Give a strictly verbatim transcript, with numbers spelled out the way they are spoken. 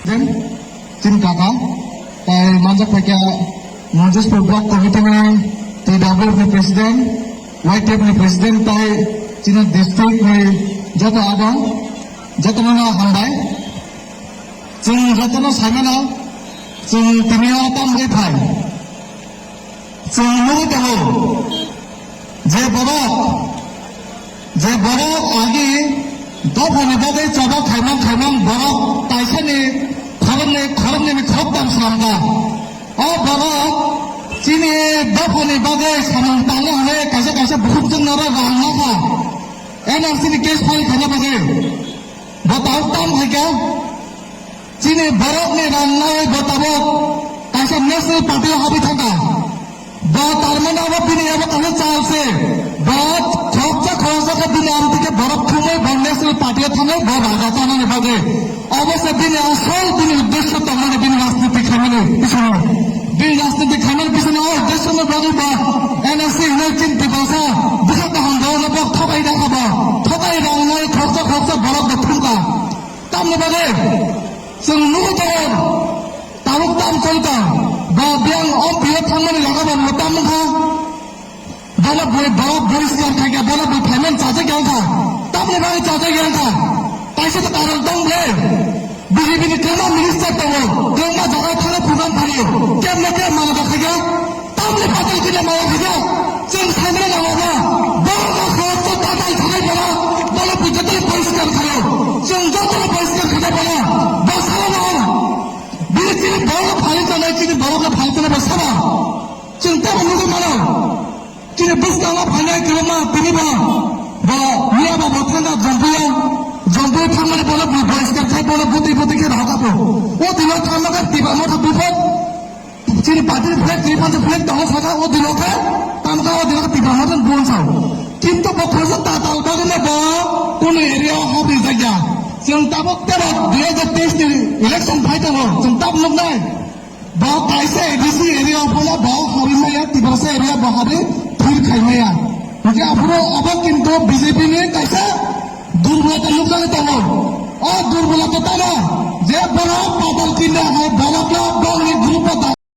President, chini kaka, tai manjak phaikha Mojespur Block Committee ni T W F ni President, Y T F ni President, tai chini district ni joto adong, joto no hambai. Chwng joto no saimano, chwng tini o tam bai phai. Chwng nugwi tongo je borok, je borok agi dophani bagwi choba khaimang khaimang borok taisani khoroknwi, khoroknwini khoroktham swnamkha. O borok chini dophani bagwi samung tangna hwnwi kaisa kaisa bukhuk chwngno rang nakha. N R C ni case file khaina bagwi. Bo tabuk tam khaikha, chini borokni rang nai bo tabuk kaisa national party o habwi thangkha. Bo tar mane abo bini abo kaisa chal se. Bo khoroksa khoroksa khe bini aro tike borok thumwi bo national party o thangwi bo raja chanani bagwi. Obo se bini asol bini uddesho tongmani bini rajniti khaimani bisingo. Bini rajniti khaimani bisingo o uddesho no bagwi bo N R C hinwi chini Tiprasa bwkha kaham rok no bo thobai dakha bo. Thobai rang nai khoroksa khoroksa borok bo thumkha. Tamni bagwi chwng nugwi tongo, tabuk tam choli tong, bo biyang o biyo thangmani jaga bo mo tam wngkha. Bono bui borok buriskar khaikha, bono bui phaimani chajak ya wngkha. Tamni bagwi chajak ya wngkha. Kaisa to karon tong ble. B J P ni kwbangma minister tongo, kwbangma jaga o thangna program phaio. Kemne khe mano da khaikha? Tamni patal kile maya khaja, chwng saimano nangma ba, borok no khoroksa tatal khanai bola, bola pujatwi poriskar khaio. Chwng jotono poriskar khaja bola, bo salo no. Bini chini borok no phali tanai, chini borok no phali tanai bo saba. Chwng tamo nugwi mano. Chini bwskango phainai kwbangma tini bo, bo miya ba bo thangna Jompuio, Jompuio thangmani bola bo poriskar khai bola bwtwi bwtwi khe rok apo. O tino thangma khe tiba motha buphat. Chini party ni flag, chini party flag tongo saka o dino khe, tamkha o dino khe Tipra Motha ni bon sao. Kintu bo khoroksa tatal bagwi no bo kunu area o hap rijak ya. Chwng tabuk tebo dui hajar teis ni election phai tongo, chwng tabuk nuknai. Bo kaisa A D C area o bono bo habi maya, Tiprasa area bo habi thir khai maya. Hingke aphuru obo kintu B J P ni kaisa durbolota nukjagwi tongo. O durbolota tamo je borok patal kinda hai borok no bongni group o